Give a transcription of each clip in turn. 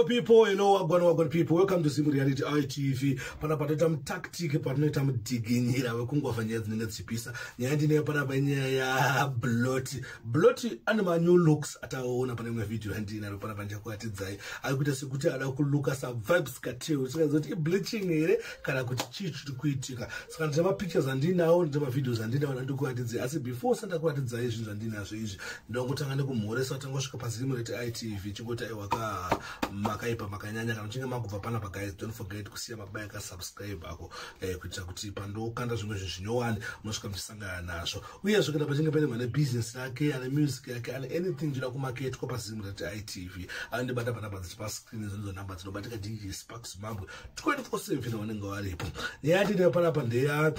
People, hello, wagwan wagwan people, welcome to Zim Reality ITV. Panapa toita mutactic, patinoita mudhiginyira wekungwavha nyaya dzinenge dzichipisa. Nyaya ndinayo panapa inyaya yaBlot. Blot ane manew looks ataona pane imwe vhidhiyo yandinaro panapa, ndichakuratidzai. Ari kuita sekuti ada kuluka saVybz Kartel, tikaziva kuti ibleaching here kana kuti chii chiri kuitika. Saka ndine mapictures andinawo, ndine mavideos andinawo andikuratidzai, asi before sandakuratidzai zvinhu zvandinazvo izvi, ndongotanga nekumhoresa tangosvika paZim Reality ITV. Chingoti aiwa ka, makaipa, makanyanya. Kana uchinge makubva panapa, guys, don't forget kusiya mabaya kasubscribe ako, kuitira kuti pandokanda zvimwe zvinhu zvinyowani munosvika muchisangana nazvo. Uyezve kana pachinge pane mane business yake, ane music yake, ane anything chida kumaketwa paZim Reality ITV, anondibata panapa dzichi pascreen. Zvinzo namba dzinobatika DJ Sparks Zimbabwe 24/7, vanenge varipo. Nyaya yatinayo panapa ndeya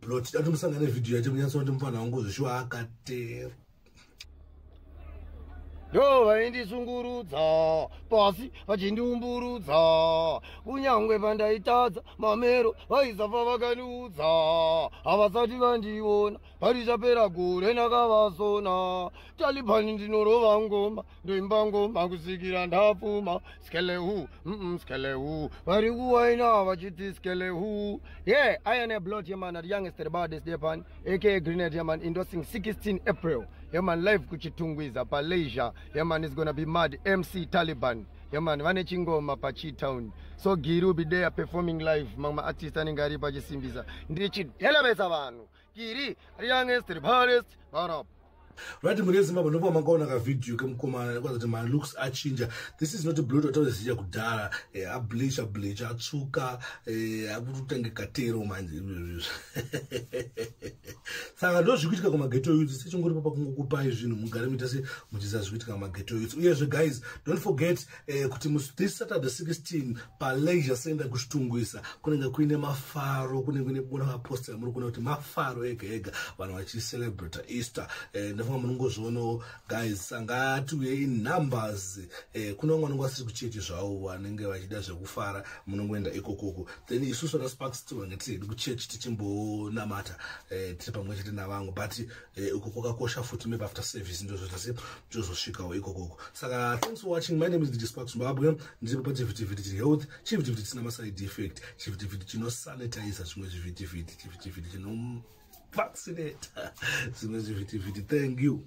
Blot. Dati musangane nevhidhiyo yacho munyatsoti mufana wangu zvishuwa akatera. Ndo vaindisungurudza pasi vachindiumburudza, kunyange pandaitadza mamero vaisafa vakandiudza. Havasati vandiona, parichapera gore ndakavasona. Talibhani, ndinorova ngoma, ndoimba ngoma kusvikira ndapfuma. Skelehu, skelehu, vari kuwaina vachiti skelehu. Yeah, I am a Blot, yeah man, the youngest, the baddest depan, aka Grenade, yeah man, endorsing 16 April, yeah man, live kuChitungwiza paleisure. Yeah man, is gonna be mad. MC Taliban, yeah man, vane chingoma paChitown, so Giri will be there performing live. Mamwe artist anenge ari pachisimbisa, ndichidelebesa vanhu. Giri, the youngest, the baddest, what up? Right, muri yeZimbabwe, ndopa mangaona kavhidhiyo kemukomana nekwaza kuti malooks achinja. This is not Blot wataziya kudhara. Ableach, ableach, atsvuka, akutenge katero manje. Saka ndo zviri kuitika kumaghetto youths. Sechingori papa kungokupai zvinhu mugare muita se muchiziva zviri kuitika kumaghetto youths. Uyezve guys, don't forget kuti this Saturday 16 paleisure center kuChitungwiza kunenge kuine mafaro, kunenge kuine bona maposter muri kuona kuti mafaro ega ega, vanhu vachicelebrata Easter. Ndafunga munongozvionawo, guys. Angatiuye in numbers. Kuna vamwe vanenge vasiri kuchechi zvavo, vanenge vachida zvekufara, munongoenda ikokoko. Then isusu vana Sparks tivange tiri hedu kuchechi tichimbonamata, tiri pamwe chete navamwe, but uko kwakakosha futi. Maybe after service ndozvotase tozosvikawo ikokoko. Saka thanks for watching. My name is DJ Sparks Zimbabwe. Ndiripo pachivhitivhiti chiri health, chivhitivhiti chisina maside effect, chivhitivhiti chinosanitiza zvimwe zvivhitivhiti, chivhitivhiti chinovaccinata zvimwe zvivhitivhiti. Thank you.